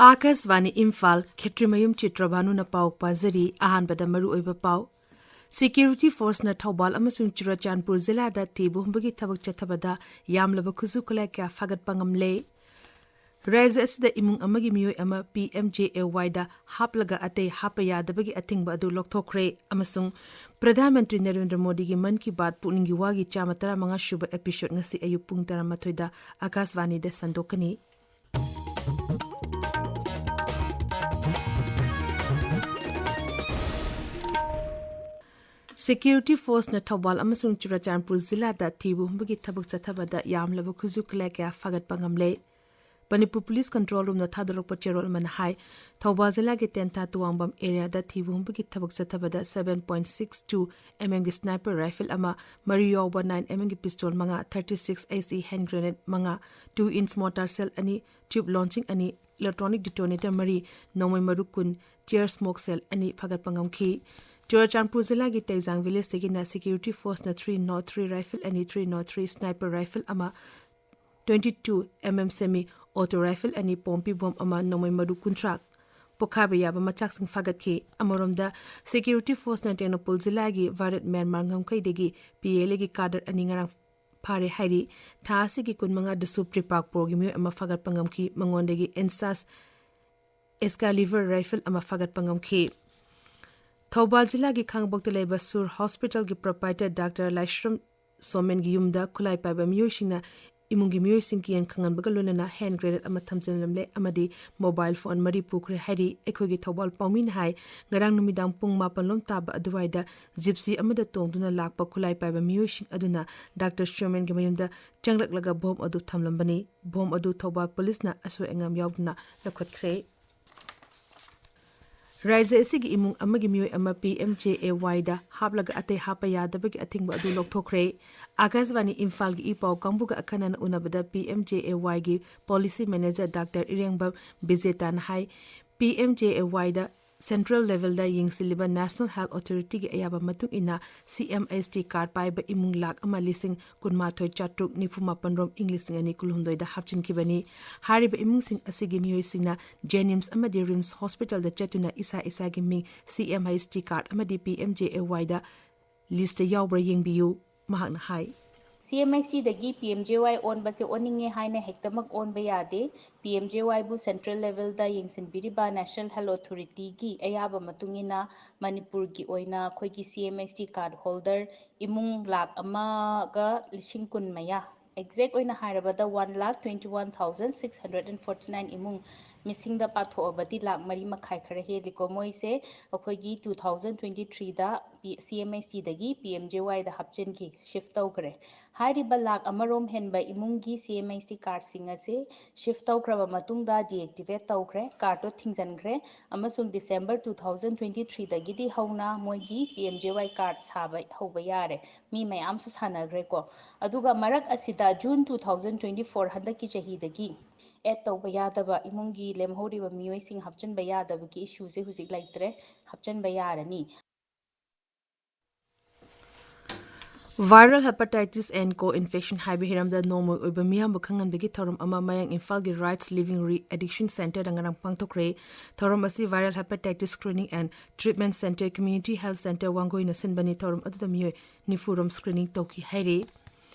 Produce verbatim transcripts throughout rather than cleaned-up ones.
ꯑꯥꯀꯥꯁꯕꯥꯅꯤ ꯏꯝꯐꯥꯜ, ꯈꯦꯇ꯭ꯔꯤꯃꯌꯨꯝ ꯆꯤꯇ꯭ꯔꯚꯥꯅꯨꯅ ꯄꯥꯎ ꯄꯥꯖꯔꯤ꯫ ꯑꯍꯥꯟꯕꯗ ꯃꯔꯨꯑꯣꯏꯕ ꯄꯥꯎ꯫ Security Forceꯅ ꯊꯧꯕꯥꯜ ꯑꯃꯁꯨꯡ ꯆꯨꯔꯥꯆꯥꯟꯄꯨꯔ ꯖꯤꯂꯥꯗ ꯊꯤꯕ ꯍꯨꯝꯕꯒꯤ ꯊꯕꯛ ꯆꯠꯊꯕꯗ ꯌꯥꯝꯂꯕ ꯈꯨꯠꯁꯨ ꯈꯨꯠꯂꯥꯏ ꯀꯌꯥ ꯐꯥꯒꯠꯄ ꯉꯝꯂꯦ꯫ ꯔꯥꯖ꯭ꯌ ꯑꯁꯤꯗ ꯏꯃꯨꯡ ꯑꯃꯒꯤ ꯃꯤꯑꯣꯏ ꯑꯃ ꯄꯤ ꯑꯦꯝ ꯖꯦ ꯑꯦ ꯋꯥꯏꯗ ꯍꯥꯞꯂꯒ ꯑꯇꯩ ꯍꯥꯞꯄ ꯌꯥꯗꯕꯒꯤ ꯑꯊꯤꯡꯕ ꯑꯗꯨ ꯂꯧꯊꯣꯛꯈ꯭ꯔꯦ ꯑꯃꯁꯨꯡ ꯄ꯭ꯔꯙꯥꯟ ꯃꯟꯇ꯭ꯔꯤ ꯅꯔꯦꯟꯗ꯭ꯔ ꯃꯣꯗꯤꯒꯤ ꯃꯟ ꯀꯤ ꯕꯥꯠ ꯄꯨꯛꯅꯤꯡꯒꯤ ꯋꯥꯒꯤ ꯆꯥꯝꯃ ꯇꯔꯥꯃꯉꯥ ꯁꯨꯕ episode ꯉꯁꯤ ꯑꯌꯨꯛ ꯄꯨꯡ ꯇꯔꯥꯃꯥꯊꯣꯏꯗ ꯑꯥꯀꯥꯁꯕꯥꯅꯤꯗ ꯁꯟꯗꯣꯛꯀꯅꯤ꯫ Security Forceꯅ ꯊꯧꯕꯥꯜ ꯑꯃꯁꯨꯡ ꯆꯨꯔꯥꯆꯥꯟꯄꯨꯔ ꯖꯤꯂꯥꯗ ꯊꯤꯕ ꯍꯨꯝꯕꯒꯤ ꯊꯕꯛ ꯆꯠꯊꯕꯗ ꯌꯥꯝꯂꯕ ꯈꯨꯠꯁꯨ ꯈꯨꯠꯂꯥꯏ ꯀꯌꯥ ꯐꯥꯒꯠꯄ ꯉꯝꯂꯦ꯫ ꯃꯅꯤꯄꯨꯔ ꯄꯨꯂꯤꯁ ꯀꯟꯇ꯭ꯔꯣꯜ ꯔꯨꯝꯅ ꯊꯥꯗꯣꯔꯛꯄ ꯆꯦꯔꯣꯜ ꯑꯃꯅ ꯍꯥꯏ, ꯊꯧꯕꯥꯜ ꯖꯤꯂꯥꯒꯤ ꯇꯦꯟꯊꯥ ꯇꯨꯋꯥꯡꯕꯝ ꯑꯦꯔꯤꯌꯥꯗ ꯊꯤꯕ ꯍꯨꯝꯕꯒꯤ ꯊꯕꯛ ꯆꯠꯊꯕꯗ seven point six two M Mꯒꯤ sniper rifle ꯑꯃ, ꯃꯔꯤ ꯌꯥꯎꯕ nine M Mꯒꯤ pistol ꯃꯉꯥ, thirty six H E hand grenade ꯃꯉꯥ, two inch mortar shell ꯑꯅꯤ, tube launching ꯑꯅꯤ, electronic detonator ꯃꯔꯤ, ꯅꯣꯡꯃꯩ ꯃꯔꯨ ꯀꯨꯟ, tear smoke shell ꯑꯅꯤ ꯐꯥꯒꯠꯄ ꯉꯝꯈꯤ꯫ ꯆꯨꯔꯥꯆꯥꯟꯄꯨꯔ ꯖꯤꯂꯥꯒꯤ ꯇꯩꯖꯥꯡ ꯚꯤꯂꯦꯖꯇꯒꯤꯅ Security Forceꯅ three nought three rifle ꯑꯅꯤ, three nought three sniper rifle ꯑꯃ, twenty two M M semi auto rifle ꯑꯅꯤ, ꯄꯣꯝꯄꯤ ꯕꯣꯝ ꯑꯃ, ꯅꯣꯡꯃꯩ ꯃꯔꯨ ꯀꯨꯟꯊ꯭ꯔꯥ ꯄꯣꯈꯥꯏꯕ ꯌꯥꯕ ꯃꯆꯥꯛꯁꯤꯡ ꯐꯥꯒꯠꯈꯤ꯫ ꯑꯃꯔꯣꯝꯗ, Security Forceꯅ ꯇꯦꯡꯅꯧꯄꯜ ꯖꯤꯂꯥꯒꯤ ꯚꯥꯔꯠ ꯃ꯭ꯌꯥꯟꯃꯥꯔ ꯉꯝꯈꯩꯗꯒꯤ P L Aꯒꯤ cadre ꯑꯅꯤ ꯉꯔꯥꯡ ꯐꯥꯔꯦ ꯍꯥꯏꯔꯤ꯫ ꯊꯥ ꯑꯁꯤꯒꯤ ꯀꯨꯟꯃꯉꯥꯗꯁꯨ ꯄ꯭ꯔꯤꯄꯥꯛꯄꯨꯔꯒꯤ ꯃꯤꯑꯣꯏ ꯑꯃ ꯐꯥꯒꯠꯄ ꯉꯝꯈꯤ꯫ ꯃꯉꯣꯟꯗꯒꯤ ꯏꯟꯁꯥꯁ Excalibur rifle ꯑꯃ ꯐꯥꯒꯠꯄ ꯉꯝꯈꯤ꯫ ꯊꯧꯕꯥꯜ ꯖꯤꯂꯥꯒꯤ ꯈꯥꯡꯉꯕꯣꯛꯇ ꯂꯩꯕ ꯁꯨꯔ ꯍꯣꯁꯄꯤꯇꯥꯜꯒꯤ proprietor ꯗꯥꯛꯇꯔ ꯂꯥꯏꯁ꯭ꯔꯝ ꯁꯣꯃꯦꯟꯒꯤ ꯌꯨꯝꯗ ꯈꯨꯠꯂꯥꯏ ꯄꯥꯏꯕ ꯃꯤꯑꯣꯏꯁꯤꯡꯅ ꯏꯃꯨꯡꯒꯤ ꯃꯤꯑꯣꯏꯁꯤꯡ ꯀꯤꯌꯥꯟ ꯈꯪꯍꯟꯕꯒ ꯂꯣꯏꯅꯅ hand grenade ꯑꯃ ꯊꯝꯖꯤꯜꯂꯝꯂꯦ ꯑꯃꯗꯤ mobile phone ꯃꯔꯤ ꯄꯨꯈ꯭ꯔꯦ ꯍꯥꯏꯔꯤ꯫ ꯑꯩꯈꯣꯏꯒꯤ ꯊꯧꯕꯥꯜ ꯄꯥꯎꯃꯤꯅ ꯍꯥꯏ, ꯉꯔꯥꯡ ꯅꯨꯃꯤꯗꯥꯡ ꯄꯨꯡ ꯃꯥꯄꯟ ꯂꯣꯝ ꯇꯥꯕ ꯑꯗꯨꯋꯥꯏꯗ ꯖꯤꯞꯁꯤ ꯑꯃꯗ ꯇꯣꯡꯗꯨꯅ ꯂꯥꯛꯄ ꯈꯨꯠꯂꯥꯏ ꯄꯥꯏꯕ ꯃꯤꯑꯣꯏꯁꯤꯡ ꯑꯗꯨꯅ ꯗꯥꯛꯇꯔ ꯁꯣꯃꯦꯟꯒꯤ ꯃꯌꯨꯝꯗ ꯆꯪꯂꯛꯂꯒ ꯕꯣꯝ ꯑꯗꯨ ꯊꯝꯂꯝꯕꯅꯤ꯫ ꯕꯣꯝ ꯑꯗꯨ ꯊꯧꯕꯥꯜ ꯄꯨꯂꯤꯁꯅ ꯑꯁꯣꯏ ꯑꯉꯥꯝ ꯌꯥꯎꯗꯅ ꯂꯧꯈꯠꯈ꯭ꯔꯦ꯫ ꯔꯥꯖ꯭ꯌ ꯑꯁꯤꯒꯤ ꯏꯃꯨꯡ ꯑꯃꯒꯤ ꯃꯤꯑꯣꯏ ꯑꯃ P M J A Yꯗ ꯍꯥꯞꯂꯒ ꯑꯇꯩ ꯍꯥꯞꯄ ꯌꯥꯗꯕꯒꯤ ꯑꯊꯤꯡꯕ ꯑꯗꯨ ꯂꯧꯊꯣꯛꯈ꯭ꯔꯦ꯫ ꯑꯥꯀꯥꯁꯕꯥꯅꯤ ꯏꯝꯐꯥꯜꯒꯤ ꯏ ꯄꯥꯎ ꯀꯥꯡꯕꯨꯒ ꯑꯈꯟꯅꯅ ꯎꯅꯕꯗ P M J A Yꯒꯤ policy manager ꯗꯥꯛꯇꯔ ꯏꯔꯦꯡꯕꯝ ꯕꯤꯖꯦꯇꯥꯅ ꯍꯥꯏ, P M J A Yꯗ central levelꯗ ꯌꯦꯡꯁꯤꯜꯂꯤꯕ National Health Authorityꯒꯤ ꯑꯌꯥꯕ ꯃꯇꯨꯡ ꯏꯟꯅ C M H T card ꯄꯥꯏꯕ ꯏꯃꯨꯡ ꯂꯥꯈ ꯑꯃ ꯂꯤꯁꯤꯡ ꯀꯨꯟꯃꯥꯊꯣꯏ ꯆꯥꯇ꯭ꯔꯨꯛ ꯅꯤꯐꯨ ꯃꯥꯄꯟ ꯔꯣꯝ ꯏꯪ ꯂꯤꯁꯤꯡ ꯑꯅꯤ ꯀꯨꯟꯍꯨꯝꯗꯣꯏꯗ ꯍꯥꯞꯆꯤꯟꯈꯤꯕꯅꯤ꯫ ꯍꯥꯏꯔꯤꯕ ꯏꯃꯨꯡꯁꯤꯡ ꯑꯁꯤꯒꯤ ꯃꯤꯑꯣꯏꯁꯤꯡꯅ JNIMS ꯑꯃꯗꯤ RIMS Hospitalꯗ ꯆꯠꯇꯨꯅ ꯏꯁꯥ ꯏꯁꯥꯒꯤ ꯃꯤꯡ C M H T card ꯑꯃꯗꯤ P M J A Yꯗ listꯇ ꯌꯥꯎꯕ꯭ꯔꯥ ꯌꯦꯡꯕꯤꯌꯨ, ꯃꯍꯥꯛꯅ ꯍꯥꯏ꯫ C M H Tꯗꯒꯤ P M J Y ꯑꯣꯟꯕꯁꯦ ꯑꯣꯟꯅꯤꯡꯉꯦ ꯍꯥꯏꯅ ꯍꯦꯛꯇꯃꯛ ꯑꯣꯟꯕ ꯌꯥꯗꯦ꯫ P M J Yꯕꯨ central levelꯗ ꯌꯦꯡꯁꯤꯟꯕꯤꯔꯤꯕ National Health Authorityꯒꯤ ꯑꯌꯥꯕ ꯃꯇꯨꯡ ꯏꯟꯅ ꯃꯅꯤꯄꯨꯔꯒꯤ ꯑꯣꯏꯅ ꯑꯩꯈꯣꯏꯒꯤ C M H T card holder ꯏꯃꯨꯡ ꯂꯥꯈ ꯑꯃꯒ ꯂꯤꯁꯤꯡ ꯀꯨꯟ ꯃꯌꯥ, exact ꯑꯣꯏꯅ ꯍꯥꯏꯔꯕꯗ one lakh twenty one thousand six hundred and forty nine ꯏꯃꯨꯡ, ꯃꯤꯁꯤꯡꯗ ꯄꯥꯊꯣꯛꯑꯕꯗꯤ ꯂꯥꯈ ꯃꯔꯤ ꯃꯈꯥꯏ ꯈꯔ ꯍꯦꯜꯂꯤꯀꯣ꯫ ꯃꯣꯏꯁꯦ ꯑꯩꯈꯣꯏꯒꯤ two thousand twenty threeꯗ ꯄꯤ-, C M H Tꯗꯒꯤ P M J Yꯗ ꯍꯥꯞꯆꯤꯟꯈꯤ, shift ꯇꯧꯈ꯭ꯔꯦ꯫ ꯍꯥꯏꯔꯤꯕ ꯂꯥꯈ ꯑꯃꯔꯣꯝ ꯍꯦꯟꯕ ꯏꯃꯨꯡꯒꯤ C M H T cardꯁꯤꯡ ꯑꯁꯤ shift ꯇꯧꯈ꯭ꯔꯕ ꯃꯇꯨꯡꯗ deactivate ꯇꯧꯈ꯭ꯔꯦ, cardꯗꯣ ꯊꯤꯡꯖꯤꯟꯈ꯭ꯔꯦ, ꯑꯃꯁꯨꯡ December two thousand twenty threeꯗꯒꯤꯗꯤ ꯍꯧꯅ ꯃꯣꯏꯒꯤ P M J Y card ꯁꯥꯕ ꯍꯧꯕ ꯌꯥꯔꯦ꯫ ꯃꯤ ꯃꯌꯥꯝꯁꯨ ꯁꯥꯟꯅꯈ꯭ꯔꯦꯀꯣ꯫ ꯑꯗꯨꯒ ꯃꯔꯛ ꯑꯁꯤꯗ June two thousand twenty four, ꯍꯟꯗꯛꯀꯤ ꯆꯍꯤꯗꯒꯤ add ꯇꯧꯕ ꯌꯥꯗꯕ, ꯏꯃꯨꯡꯒꯤ ꯂꯦꯝꯍꯧꯔꯤꯕ ꯃꯤꯑꯣꯏꯁꯤꯡ ꯍꯥꯞꯆꯤꯟꯕ ꯌꯥꯗꯕꯒꯤ issueꯁꯦ ꯍꯧꯖꯤꯛ ꯂꯩꯇ꯭ꯔꯦ, ꯍꯥꯞꯆꯤꯟꯕ ꯌꯥꯔꯅꯤ꯫ Viral hepatitis and co-infection ꯍꯥꯏꯕ ꯍꯤꯔꯝꯗ ꯅꯣꯡꯃꯒꯤ ꯑꯣꯏꯕ ꯃꯤꯌꯥꯝꯕꯨ ꯈꯪꯍꯟꯕꯒꯤ ꯊꯧꯔꯝ ꯑꯃ ꯃꯌꯥꯡ ꯏꯝꯐꯥꯜꯒꯤ Rights Living Re-Addiction Centreꯗ ꯉꯔꯥꯡ ꯄꯥꯡꯊꯣꯛꯈ꯭ꯔꯦ꯫ ꯊꯧꯔꯝ ꯑꯁꯤ Viral Hepatitis Screening and Treatment Centre, Community Health Centre ꯋꯥꯡꯒꯣꯏꯅ ꯁꯤꯟꯕꯅꯤ꯫ ꯊꯧꯔꯝ ꯑꯗꯨꯗ ꯃꯤꯑꯣꯏ ꯅꯤꯐꯨ ꯔꯣꯝ screening ꯇꯧꯈꯤ ꯍꯥꯏꯔꯤ꯫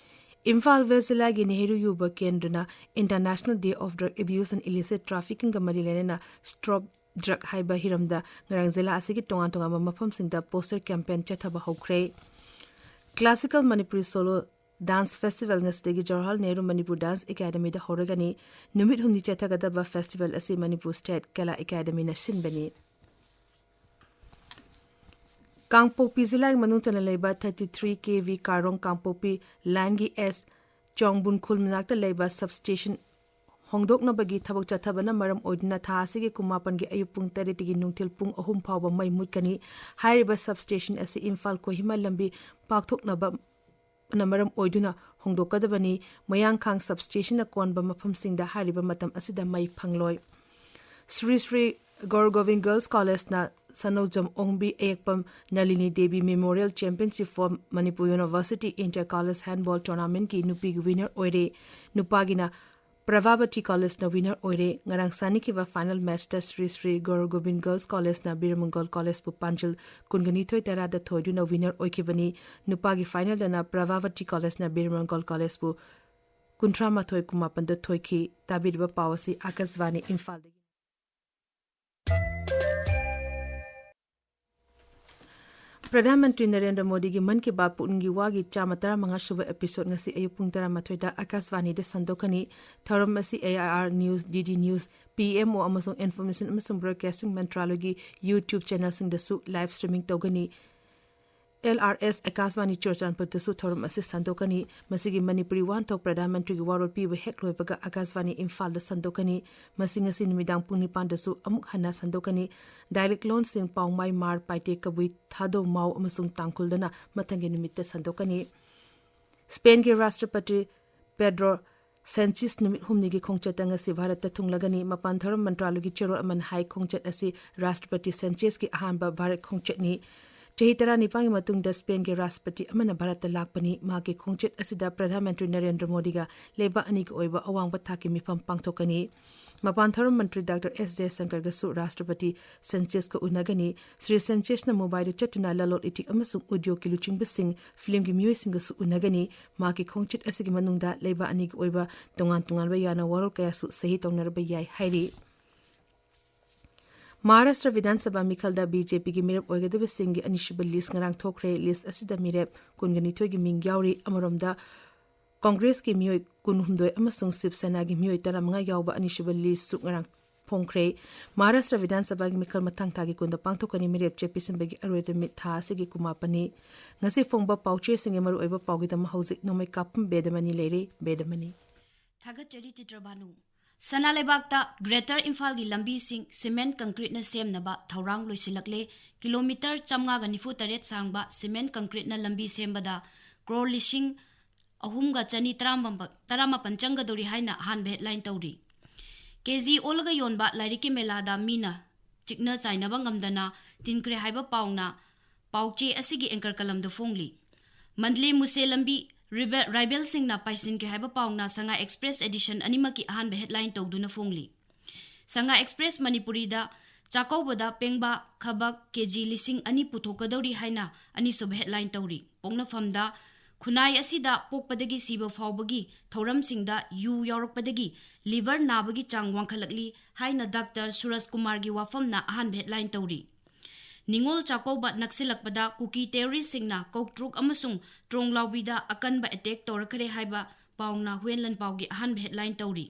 ꯏꯝꯐꯥꯜ ꯋꯦꯁ ꯖꯤꯂꯥꯒꯤ ꯅꯦꯍꯔꯨ ꯌꯨꯕ ꯀꯦꯟꯗ꯭ꯔꯅ International Day of Drug Abuse and Illicit Traffickingꯒ ꯃꯔꯤ ꯂꯩꯅꯅ Stop Drug ꯍꯥꯏꯕ ꯍꯤꯔꯝꯗ ꯉꯔꯥꯡ ꯖꯤꯂꯥ ꯑꯁꯤꯒꯤ ꯇꯣꯉꯥꯟ ꯇꯣꯉꯥꯟꯕ ꯃꯐꯝꯁꯤꯡꯗ poster campaign ꯆꯠꯊꯕ ꯍꯧꯈ꯭ꯔꯦ꯫ Classical Manipuri Solo Dance Festival ꯉꯁꯤꯗꯒꯤ ꯖꯋꯥꯍꯔꯂꯥꯜ ꯅꯦꯍꯔꯨ ꯃꯅꯤꯄꯨꯔ Dance Academyꯗ ꯍꯧꯔꯒꯅꯤ꯫ ꯅꯨꯃꯤꯠ ꯍꯨꯝꯅꯤ ꯆꯠꯊꯒꯗꯕ festival ꯑꯁꯤ ꯃꯅꯤꯄꯨꯔ State ꯀꯂꯥ Academyꯅ ꯁꯤꯟꯕꯅꯤ꯫ ꯀꯥꯡꯄꯣꯛꯄꯤ ꯖꯤꯂꯥꯒꯤ ꯃꯅꯨꯡ ꯆꯟꯅ ꯂꯩꯕ thirty three K V ꯀꯥꯔꯣꯡ ꯀꯥꯡꯄꯣꯛꯄꯤ lineꯒꯤ S ꯆꯣꯡꯕꯨꯟ ꯈꯨꯜ ꯃꯅꯥꯛꯇ ꯂꯩꯕ substation ꯍꯣꯡꯗꯣꯛꯅꯕꯒꯤ ꯊꯕꯛ ꯆꯠꯊꯕꯅ ꯃꯔꯝ ꯑꯣꯏꯗꯨꯅ ꯊꯥ ꯑꯁꯤꯒꯤ ꯀꯨꯟꯃꯥꯄꯟꯒꯤ ꯑꯌꯨꯛ ꯄꯨꯡ ꯇꯔꯦꯠꯇꯒꯤ ꯅꯨꯡꯊꯤꯜ ꯄꯨꯡ ꯑꯍꯨꯝ ꯐꯥꯎꯕ ꯃꯩ ꯃꯨꯠꯀꯅꯤ꯫ ꯍꯥꯏꯔꯤꯕ substation ꯑꯁꯤ ꯏꯝꯐꯥꯜ ꯀꯣꯍꯤꯃꯥ ꯂꯝꯕꯤ ꯄꯥꯛꯊꯣꯛꯅꯕꯅ ꯃꯔꯝ ꯑꯣꯏꯗꯨꯅ ꯍꯣꯡꯗꯣꯛꯀꯗꯕꯅꯤ꯫ ꯃꯌꯥꯡꯈꯥꯡ substationꯅ ꯀꯣꯟꯕ ꯃꯐꯝꯁꯤꯡꯗ ꯍꯥꯏꯔꯤꯕ ꯃꯇꯝ ꯑꯁꯤꯗ ꯃꯩ ꯐꯪꯂꯣꯏ꯫ ꯁ꯭ꯔꯤ ꯁ꯭ꯔꯤ ꯒꯧꯔ ꯒꯣꯕꯤꯟ ꯒꯔꯜꯁ ꯀꯣꯂꯦꯖꯅ Sanaoujam Ongbi Ayekpam Nalini Devi Memorial Championship for Manipur University Inter College Handball Tournamentꯀꯤ ꯅꯨꯄꯤꯒꯤ ꯋꯤꯅꯔ ꯑꯣꯏꯔꯦ꯫ ꯅꯨꯄꯥꯒꯤꯅ ꯄ꯭ꯔꯚꯥꯕꯇꯤ ꯀꯣꯂꯦꯖꯅ ꯋꯤꯅꯔ ꯑꯣꯏꯔꯦ꯫ ꯉꯔꯥꯡ ꯁꯥꯟꯅꯈꯤꯕ ꯐꯥꯏꯅꯦꯜ ꯃꯦꯆꯇ ꯁ꯭ꯔꯤ ꯁ꯭ꯔꯤ ꯒꯧꯔ ꯒꯣꯕꯤꯟ ꯒꯔꯜꯁ ꯀꯣꯂꯦꯖꯅ ꯕꯤꯔꯃꯪꯒꯜ ꯀꯣꯂꯦꯖꯄꯨ ꯄꯥꯟꯖꯤꯜ ꯀꯨꯟꯒ ꯅꯤꯊꯣꯏ ꯇꯔꯥꯗ ꯊꯣꯏꯗꯨꯅ ꯋꯤꯅꯔ ꯑꯣꯏꯈꯤꯕꯅꯤ꯫ ꯅꯨꯄꯥꯒꯤ ꯐꯥꯏꯅꯦꯜꯗꯅ ꯄ꯭ꯔꯚꯥꯕꯇꯤ ꯀꯣꯂꯦꯖꯅ ꯕꯤꯔꯃꯪꯒꯜ ꯀꯣꯂꯦꯖꯄꯨ ꯀꯨꯟꯊ꯭ꯔꯥ ꯃꯥꯊꯣꯏ ꯀꯨꯟꯃꯥꯄꯟꯗ ꯊꯣꯏꯈꯤ꯫ ꯇꯥꯕꯤꯔꯤꯕ ꯄꯥꯎ ꯑꯁꯤ ꯑꯥꯀꯥꯁꯕꯥꯅꯤ ꯏꯝꯐꯥꯜꯗꯒꯤ꯫ ꯄ꯭ꯔꯙꯥꯟ ꯃꯟꯇ꯭ꯔꯤ ꯅꯔꯦꯟꯗ꯭ꯔ ꯃꯣꯗꯤꯒꯤ ꯃꯟ ꯀꯤ ꯕꯥꯠ ꯄꯨꯛꯅꯤꯡꯒꯤ ꯋꯥꯒꯤ ꯆꯥꯝꯃ ꯇꯔꯥꯃꯉꯥ ꯁꯨꯕ episode ꯉꯁꯤ ꯑꯌꯨꯛ ꯄꯨꯡ ꯇꯔꯥꯃꯥꯊꯣꯏꯗ ꯑꯥꯀꯥꯁꯕꯥꯅꯤꯗ ꯁꯟꯗꯣꯛꯀꯅꯤ꯫ ꯊꯧꯔꯝ ꯑꯁꯤ A I R News, D D News, P M O ꯑꯃꯁꯨꯡ Information ꯑꯃꯁꯨꯡ Broadcasting ꯃꯟꯇ꯭ꯔꯥꯂꯌꯒꯤ YouTube channelꯁꯤꯡꯗꯁꯨ live streaming ꯇꯧꯒꯅꯤ꯫ L R S ꯑꯥꯀꯥꯁꯕꯥꯅꯤ ꯆꯨꯔꯆꯥꯟꯄꯨꯔꯗꯁꯨ ꯊꯧꯔꯝ ꯑꯁꯤ ꯁꯟꯗꯣꯛꯀꯅꯤ꯫ ꯃꯁꯤꯒꯤ ꯃꯅꯤꯄꯨꯔꯤ ꯋꯥꯍꯟꯊꯣꯛ ꯄ꯭ꯔꯙꯥꯟ ꯃꯟꯇ꯭ꯔꯤꯒꯤ ꯋꯥꯔꯣꯜ ꯄꯤꯕ ꯍꯦꯛ ꯂꯣꯏꯕꯒ ꯑꯥꯀꯥꯁꯕꯥꯅꯤ ꯏꯝꯐꯥꯜꯗ ꯁꯟꯗꯣꯛꯀꯅꯤ꯫ ꯃꯁꯤ ꯉꯁꯤ ꯅꯨꯃꯤꯗꯥꯡ ꯄꯨꯡ ꯅꯤꯄꯥꯟꯗꯁꯨ ꯑꯃꯨꯛ ꯍꯟꯅ ꯁꯟꯗꯣꯛꯀꯅꯤ꯫ Dialect ꯂꯣꯟꯁꯤꯡ ꯄꯥꯎꯃꯥꯏ, ꯃꯥꯔ, ꯄꯥꯏꯇꯦ, ꯀꯕꯨꯏ, ꯊꯥꯗꯧ, ꯃꯥꯎ ꯑꯃꯁꯨꯡ ꯇꯥꯡꯈꯨꯜꯗꯅ ꯃꯊꯪꯒꯤ ꯅꯨꯃꯤꯠꯇ ꯁꯟꯗꯣꯛꯀꯅꯤ꯫ ꯁ꯭ꯄꯦꯟꯒꯤ ꯔꯥꯁꯇ꯭ꯔꯄꯇꯤ ꯄꯦꯗ꯭ꯔꯣ ꯁꯦꯟꯆꯤꯁ ꯅꯨꯃꯤꯠ ꯍꯨꯝꯅꯤꯒꯤ ꯈꯣꯡꯆꯠꯇ ꯉꯁꯤ ꯚꯥꯔꯠꯇ ꯊꯨꯡꯂꯒꯅꯤ꯫ ꯃꯄꯥꯟ ꯊꯧꯔꯝ ꯃꯟꯇ꯭ꯔꯥꯂꯌꯒꯤ ꯆꯦꯔꯣꯜ ꯑꯃꯅ ꯍꯥꯏ, ꯈꯣꯡꯆꯠ ꯑꯁꯤ ꯔꯥꯁꯇ꯭ꯔꯄꯇꯤ ꯁꯦꯟꯆꯤꯁꯀꯤ ꯑꯍꯥꯟꯕ ꯚꯥꯔꯠ ꯈꯣꯡꯆꯠꯅꯤ꯫ ꯆꯍꯤ ꯇꯔꯥꯅꯤꯄꯥꯟꯒꯤ ꯃꯇꯨꯡꯗ ꯁ꯭ꯄꯦꯟꯒꯤ ꯔꯥꯁꯇ꯭ꯔꯄꯇꯤ ꯑꯃꯅ ꯚꯥꯔꯠꯇ ꯂꯥꯛꯄꯅꯤ꯫ ꯃꯍꯥꯛꯀꯤ ꯈꯣꯡꯆꯠ ꯑꯁꯤꯗ ꯄ꯭ꯔꯙꯥꯟ ꯃꯟꯇ꯭ꯔꯤ ꯅꯔꯦꯟꯗ꯭ꯔ ꯃꯣꯗꯤꯒ ꯂꯩꯕꯥꯛ ꯑꯅꯤꯒꯤ ꯑꯣꯏꯕ ꯑꯋꯥꯡꯕ ꯊꯥꯛꯀꯤ ꯃꯤꯐꯝ ꯄꯥꯡꯊꯣꯛꯀꯅꯤ꯫ ꯃꯄꯥꯟ ꯊꯧꯔꯝ ꯃꯟꯇ꯭ꯔꯤ ꯗꯥꯛꯇꯔ ꯑꯦꯁ ꯖꯌꯁꯪꯀꯔꯒꯁꯨ ꯔꯥꯁꯇ꯭ꯔꯄꯇꯤ ꯁꯦꯟꯆꯦꯁꯀ ꯎꯅꯒꯅꯤ꯫ ꯁ꯭ꯔꯤ ꯁꯦꯟꯆꯦꯁꯅ ꯃꯨꯝꯕꯥꯏꯗ ꯆꯠꯇꯨꯅ ꯂꯂꯣꯟ ꯏꯇꯤꯛ ꯑꯃꯁꯨꯡ ꯎꯗ꯭ꯌꯣꯒꯀꯤ ꯂꯨꯆꯤꯡꯕꯁꯤꯡ, ꯐꯤꯜꯝꯒꯤ ꯃꯤꯑꯣꯏꯁꯤꯡꯒꯁꯨ ꯎꯅꯒꯅꯤ꯫ ꯃꯍꯥꯛꯀꯤ ꯈꯣꯡꯆꯠ ꯑꯁꯤꯒꯤ ꯃꯅꯨꯡꯗ ꯂꯩꯕꯥꯛ ꯑꯅꯤꯒꯤ ꯑꯣꯏꯕ ꯇꯣꯉꯥꯟ ꯇꯣꯉꯥꯟꯕ ꯌꯥꯅ ꯋꯥꯔꯣꯜ ꯀꯌꯥꯁꯨ ꯁꯍꯤ ꯇꯧꯅꯔꯕ ꯌꯥꯏ ꯍꯥꯏꯔꯤ꯫ ꯃꯍꯥꯔꯥꯁꯇ꯭ꯔ ꯕꯤꯙꯥꯟ ꯁꯚꯥ ꯃꯤꯈꯜꯗ B J Pꯒꯤ ꯃꯤꯔꯦꯞ ꯑꯣꯏꯒꯗꯕꯁꯤꯡꯒꯤ ꯑꯅꯤꯁꯨꯕ list ꯉꯔꯥꯡ ꯊꯣꯛꯈ꯭ꯔꯦ꯫ List ꯑꯁꯤꯗ ꯃꯤꯔꯦꯞ ꯀꯨꯟꯒ ꯅꯤꯊꯣꯏꯒꯤ ꯃꯤꯡ ꯌꯥꯎꯔꯤ꯫ ꯑꯃꯔꯣꯝꯗ ꯀꯣꯡꯒ꯭ꯔꯦꯁꯀꯤ ꯃꯤꯑꯣꯏ ꯀꯨꯟꯍꯨꯝꯗꯣꯏ ꯑꯃꯁꯨꯡ ꯁꯤꯕ ꯁꯦꯅꯥꯒꯤ ꯃꯤꯑꯣꯏ ꯇꯔꯥꯃꯉꯥ ꯌꯥꯎꯕ ꯑꯅꯤꯁꯨꯕ listꯁꯨ ꯉꯔꯥꯡ ꯐꯣꯡꯈ꯭ꯔꯦ꯫ ꯃꯍꯥꯔꯥꯁꯇ꯭ꯔ ꯕꯤꯙꯥꯟ ꯁꯚꯥꯒꯤ ꯃꯤꯈꯜ ꯃꯊꯪ ꯊꯥꯒꯤ ꯀꯨꯟꯗ ꯄꯥꯡꯊꯣꯛꯀꯅꯤ꯫ ꯃꯤꯔꯦꯞ ꯆꯦ ꯄꯤꯁꯤꯟꯕꯒꯤ ꯑꯔꯣꯏꯕ ꯅꯨꯃꯤꯠ ꯊꯥ ꯑꯁꯤꯒꯤ ꯀꯨꯟꯃꯥꯄꯟꯅꯤ꯫ ꯉꯁꯤ ꯐꯣꯡꯕ ꯄꯥꯎꯆꯦꯁꯤꯡꯒꯤ ꯃꯔꯨꯑꯣꯏꯕ ꯄꯥꯎꯒꯤꯗꯃꯛ ꯍꯧꯖꯤꯛ ꯅꯣꯡꯃꯩ ꯀꯥꯞꯄꯝ ꯕꯦꯗꯃꯅꯤ ꯂꯩꯔꯤ꯫ ꯕꯦꯗꯃꯅꯤ꯫ ꯊꯥꯒꯠꯆꯔꯤ ꯆꯤꯇ꯭ꯔꯕꯥꯅꯨ꯫ ꯁꯅꯥ ꯂꯩꯕꯥꯛꯇ Greater ꯏꯝꯐꯥꯜꯒꯤ ꯂꯝꯕꯤꯁꯤꯡ cement concreteꯅ ꯁꯦꯝꯅꯕ ꯊꯧꯔꯥꯡ ꯂꯣꯏꯁꯤꯜꯂꯛꯂꯦ꯫ Kilometre ꯆꯥꯝꯃꯉꯥꯒ ꯅꯤꯐꯨ ꯇꯔꯦꯠ ꯁꯥꯡꯕ cement concreteꯅ ꯂꯝꯕꯤ ꯁꯦꯝꯕꯗ ꯀ꯭ꯔꯣꯔ ꯂꯤꯁꯤꯡ ꯑꯍꯨꯝꯒ ꯆꯅꯤ ꯇꯔꯥꯃꯥꯄꯟ ꯆꯪꯒꯗꯧꯔꯤ ꯍꯥꯏꯅ ꯑꯍꯥꯟꯕ headline ꯇꯧꯔꯤ꯫ ꯀꯦ ꯖꯤ ꯑꯣꯜꯂꯒ ꯌꯣꯟꯕ ꯂꯥꯏꯔꯤꯛꯀꯤ ꯃꯦꯂꯥꯗ ꯃꯤꯅ ꯆꯤꯛꯅ ꯆꯥꯏꯅꯕ ꯉꯝꯗꯅ ꯇꯤꯟꯈ꯭ꯔꯦ ꯍꯥꯏꯕ ꯄꯥꯎꯅ ꯄꯥꯎꯆꯦ ꯑꯁꯤꯒꯤ ꯑꯦꯡꯀꯔ ꯀꯂꯝꯗ ꯐꯣꯡꯂꯤ꯫ ꯃꯟꯗꯂꯦ ꯃꯨꯁꯦ ꯂꯝꯕꯤ ꯔꯤꯕꯦ-, ꯔꯥꯏꯕꯦꯜꯁꯤꯡꯅ ꯄꯥꯏꯁꯤꯟꯈ꯭ꯔꯦ ꯍꯥꯏꯕ ꯄꯥꯎꯅ ꯁꯉꯥꯏ ꯑꯦꯛꯁꯄ꯭ꯔꯦꯁ ꯑꯦꯗꯤꯁꯟ ꯑꯅꯤꯃꯛꯀꯤ ꯑꯍꯥꯟꯕ ꯍꯦꯗꯂꯥꯏꯟ ꯇꯧꯗꯨꯅ ꯐꯣꯡꯂꯤ꯫ ꯁꯉꯥꯏ ꯑꯦꯛꯁꯄ꯭ꯔꯦꯁ ꯃꯅꯤꯄꯨꯔꯤꯗ ꯆꯥꯛꯀꯧꯕꯗ ꯄꯦꯡꯕꯥ ꯈꯕꯛ ꯀꯦ ꯖꯤ ꯂꯤꯁꯤꯡ ꯑꯅꯤ ꯄꯨꯊꯣꯛꯀꯗꯧꯔꯤ ꯍꯥꯏꯅ ꯑꯅꯤꯁꯨꯕ ꯍꯦꯗꯂꯥꯏꯟ ꯇꯧꯔꯤ꯫ ꯄꯣꯛꯅꯐꯝꯗ ꯈꯨꯟꯅꯥꯏ ꯑꯁꯤꯗ ꯄꯣꯛꯄꯗꯒꯤ ꯁꯤꯕ ꯐꯥꯎꯕꯒꯤ ꯊꯧꯔꯝꯁꯤꯡꯗ ꯌꯨ ꯌꯥꯎꯔꯛꯄꯗꯒꯤ ꯂꯤꯚꯔ ꯅꯥꯕꯒꯤ ꯆꯥꯡ ꯋꯥꯡꯈꯠꯂꯛꯂꯤ ꯍꯥꯏꯅ ꯗꯥꯛꯇꯔ ꯁꯨꯔꯖ ꯀꯨꯃꯥꯔꯒꯤ ꯋꯥꯐꯝꯅ ꯑꯍꯥꯟꯕ ꯍꯦꯗꯂꯥꯏꯟ ꯇꯧꯔꯤ꯫ ꯅꯤꯉꯣꯜ ꯆꯥꯛꯀꯧꯕ ꯅꯛꯁꯤꯜꯂꯛꯄꯗ ꯀꯨꯀꯤ ꯇꯦꯔꯣꯔꯤꯁꯁꯤꯡꯅ ꯀꯧꯇ꯭ꯔꯨꯛ ꯑꯃꯁꯨꯡ ꯇ꯭ꯔꯣꯡꯂꯥꯎꯕꯤꯗ ꯑꯀꯟꯕ ꯑꯦꯇꯦꯛ ꯇꯧꯔꯛꯈ꯭ꯔꯦ ꯍꯥꯏꯕ ꯄꯥꯎꯅ ꯍꯨꯌꯦꯟ ꯂꯟꯄꯥꯎꯒꯤ ꯑꯍꯥꯟꯕ ꯍꯦꯗꯂꯥꯏꯟ ꯇꯧꯔꯤ꯫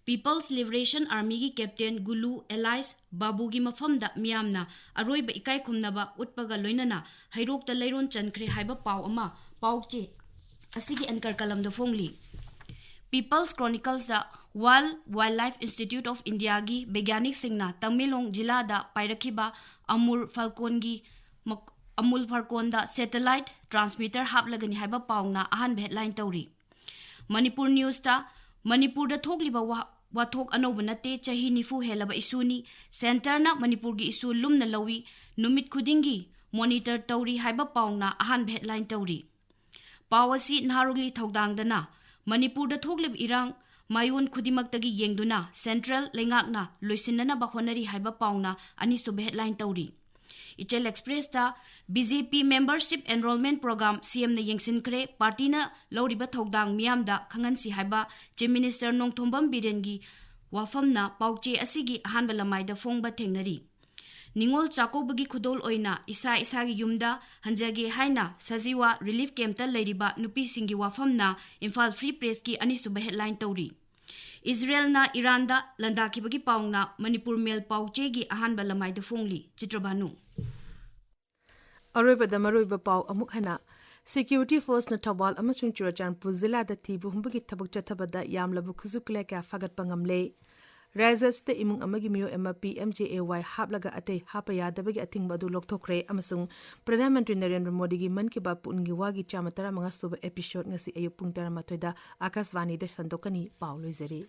ꯄꯤꯄꯜꯁ ꯂꯤꯕꯔꯦꯁꯟ ꯑꯥꯔꯃꯤꯒꯤ ꯀꯦꯞꯇꯦꯟ ꯒꯨꯂꯨ ꯑꯦꯂꯥꯏꯁ ꯕꯥꯕꯨꯒꯤ ꯃꯐꯝꯗ ꯃꯤꯌꯥꯝꯅ ꯑꯔꯣꯏꯕ ꯏꯀꯥꯏ ꯈꯨꯝꯅꯕ ꯎꯠꯄꯒ ꯂꯣꯏꯅꯅ ꯍꯩꯔꯣꯛꯇ ꯂꯩꯔꯣꯟ ꯆꯟꯈ꯭ꯔꯦ ꯍꯥꯏꯕ ꯄꯥꯎ ꯑꯃ ꯄꯥꯎꯆꯦ ꯑꯁꯤꯒꯤ ꯑꯦꯡꯀꯔ ꯀꯂꯝꯗ ꯐꯣꯡꯂꯤ꯫ ꯄꯤꯄꯜꯁ ꯀ꯭ꯔꯣꯅꯤꯀꯜꯁꯇ world wild life institute of ꯏꯟꯗꯤꯌꯥꯒꯤ ꯕꯩꯒ꯭ꯌꯥꯅꯤꯛꯁꯤꯡꯅ ꯇꯃꯦꯡꯂꯣꯡ ꯖꯤꯂꯥꯗ ꯄꯥꯏꯔꯛꯈꯤꯕ ꯑꯃꯨꯔ ꯐꯥꯜꯀꯣꯟꯒꯤ ꯃꯛ-, ꯑꯃꯨꯜ ꯐꯥꯜꯀꯣꯟꯗ ꯁꯦꯇꯦꯂꯥꯏꯠ ꯇ꯭ꯔꯥꯟꯁꯃꯤꯇꯔ ꯍꯥꯞꯂꯒꯅꯤ ꯍꯥꯏꯕ ꯄꯥꯎꯅ ꯑꯍꯥꯟꯕ ꯍꯦꯗꯂꯥꯏꯟ ꯇꯧꯔꯤ꯫ ꯃꯅꯤꯄꯨꯔ ꯅ꯭ꯌꯨꯁꯇ ꯃꯅꯤꯄꯨꯔꯗ ꯊꯣꯛꯂꯤꯕ ꯋꯥ-, ꯋꯥꯊꯣꯛ ꯑꯅꯧꯕ ꯅꯠꯇꯦ, ꯆꯍꯤ ꯅꯤꯐꯨ ꯍꯦꯜꯂꯕ ꯏꯁꯨꯅꯤ, ꯁꯦꯟꯇꯔꯅ ꯃꯅꯤꯄꯨꯔꯒꯤ ꯏꯁꯨ ꯂꯨꯝꯅ ꯂꯧꯏ, ꯅꯨꯃꯤꯠ ꯈꯨꯗꯤꯡꯒꯤ ꯃꯣꯅꯤꯇꯔ ꯇꯧꯔꯤ ꯍꯥꯏꯕ ꯄꯥꯎꯅ ꯑꯍꯥꯟꯕ ꯍꯦꯗꯂꯥꯏꯟ ꯇꯧꯔꯤ꯫ ꯄꯥꯎ ꯑꯁꯤ ꯅꯍꯥꯔꯣꯜꯒꯤ ꯊꯧꯗꯥꯡꯗꯅ ꯃꯅꯤꯄꯨꯔꯗ ꯊꯣꯛꯂꯤꯕ ꯏꯔꯥꯡ ꯃꯥꯏꯑꯣꯟ ꯈꯨꯗꯤꯡꯃꯛꯇꯒꯤ ꯌꯦꯡꯗꯨꯅ ꯁꯦꯟꯇ꯭ꯔꯦꯜ ꯂꯩꯉꯥꯛꯅ ꯂꯣꯏꯁꯤꯟꯅꯅꯕ ꯍꯣꯠꯅꯔꯤ ꯍꯥꯏꯕ ꯄꯥꯎꯅ ꯑꯅꯤꯁꯨꯕ ꯍꯦꯗꯂꯥꯏꯟ ꯇꯧꯔꯤ꯫ ꯏꯆꯦꯜ ꯑꯦꯛꯁꯄ꯭ꯔꯦꯁꯇ ꯕꯤ ꯖꯦ ꯄꯤ ꯃꯦꯝꯕꯔꯁꯤꯞ ꯑꯦꯟꯔꯣꯜꯃꯦꯟ ꯄ꯭ꯔꯣꯒ꯭ꯔꯥꯝ ꯁꯤ ꯑꯦꯝꯅ ꯌꯦꯡꯁꯤꯟꯈ꯭ꯔꯦ, ꯄꯥꯔꯇꯤꯅ ꯂꯧꯔꯤꯕ ꯊꯧꯗꯥꯡ ꯃꯤꯌꯥꯝꯗ ꯈꯪꯍꯟꯁꯤ ꯍꯥꯏꯕ ꯆꯤꯐ ꯃꯤꯅꯤꯁꯇꯔ ꯅꯣꯡꯊꯣꯝꯕꯝ ꯕꯤꯔꯦꯟꯒꯤ ꯋꯥꯐꯝꯅ ꯄꯥꯎꯆꯦ ꯑꯁꯤꯒꯤ ꯑꯍꯥꯟꯕ ꯂꯃꯥꯏꯗ ꯐꯣꯡꯕ ꯊꯦꯡꯅꯔꯤ꯫ ꯅꯤꯉꯣꯜ ꯆꯥꯛꯀꯧꯕꯒꯤ ꯈꯨꯗꯣꯜ ꯑꯣꯏꯅ ꯏꯁꯥ ꯏꯁꯥꯒꯤ ꯌꯨꯝꯗ ꯍꯟꯖꯒꯦ ꯍꯥꯏꯅ ꯁꯖꯤꯋꯥ ꯔꯤꯂꯤꯐ ꯀꯦꯝꯞꯇ ꯂꯩꯔꯤꯕ ꯅꯨꯄꯤꯁꯤꯡꯒꯤ ꯋꯥꯐꯝꯅ ꯏꯝꯐꯥꯜ ꯐ꯭ꯔꯤ ꯄ꯭ꯔꯦꯁꯀꯤ ꯑꯅꯤꯁꯨꯕ ꯍꯦꯗꯂꯥꯏꯟ ꯇꯧꯔꯤ꯫ ꯏꯖꯔꯦꯜꯅ ꯏꯔꯥꯟꯗ ꯂꯥꯟꯗꯥꯈꯤꯕꯒꯤ ꯄꯥꯎꯅ ꯃꯅꯤꯄꯨꯔ ꯃꯦꯜ ꯄꯥꯎꯆꯦꯒꯤ ꯑꯍꯥꯟꯕ ꯂꯃꯥꯏꯗ ꯐꯣꯡꯂꯤ꯫ ꯆꯤꯇ꯭ꯔꯕꯥꯅꯨ꯫ ꯑꯔꯣꯏꯕꯗ ꯃꯔꯨꯑꯣꯏꯕ ꯄꯥꯎ ꯑꯃꯨꯛ ꯍꯟꯅ꯫ ꯁꯦꯀ꯭ꯌꯨꯔꯤꯇꯤ ꯐꯣꯔꯁꯅ ꯊꯧꯕꯥꯜ ꯑꯃꯁꯨꯡ ꯆꯨꯔꯥꯆꯥꯟꯄꯨꯔ ꯖꯤꯂꯥꯗ ꯊꯤꯕ ꯍꯨꯝꯕꯒꯤ ꯊꯕꯛ ꯆꯠꯊꯕꯗ ꯌꯥꯝꯂꯕ ꯈꯨꯠꯁꯨ ꯈꯨꯠꯂꯥꯏ ꯀꯌꯥ ꯐꯥꯒꯠꯄ ꯉꯝꯂꯦ꯫ ꯔꯥꯖ꯭ꯌ ꯑꯁꯤꯗ ꯏꯃꯨꯡ ꯑꯃꯒꯤ ꯃꯤꯑꯣꯏ ꯑꯃ ꯄꯤ ꯑꯦꯝ ꯖꯦ ꯑꯦ ꯋꯥꯏ ꯍꯥꯞꯂꯒ ꯑꯇꯩ ꯍꯥꯞꯄ ꯌꯥꯗꯕꯒꯤ ꯑꯊꯤꯡꯕ ꯑꯗꯨ ꯂꯧꯊꯣꯛꯈ꯭ꯔꯦ ꯑꯃꯁꯨꯡ ꯄ꯭ꯔꯙꯥꯟ ꯃꯟꯇ꯭ꯔꯤ ꯅꯔꯦꯟꯗ꯭ꯔ ꯃꯣꯗꯤꯒꯤ ꯃꯟ ꯀꯤ ꯕꯥꯠ ꯄꯨꯛꯅꯤꯡꯒꯤ ꯋꯥꯒꯤ ꯆꯥꯝꯃ ꯇꯔꯥꯃꯉꯥ ꯁꯨꯕ episode ꯉꯁꯤ ꯑꯌꯨꯛ ꯄꯨꯡ ꯇꯔꯥꯃꯥꯊꯣꯏꯗ ꯑꯥꯀꯥꯁꯕꯥꯅꯤꯗ ꯁꯟꯗꯣꯛꯀꯅꯤ꯫ ꯄꯥꯎ ꯂꯣꯏꯖꯔꯦ꯫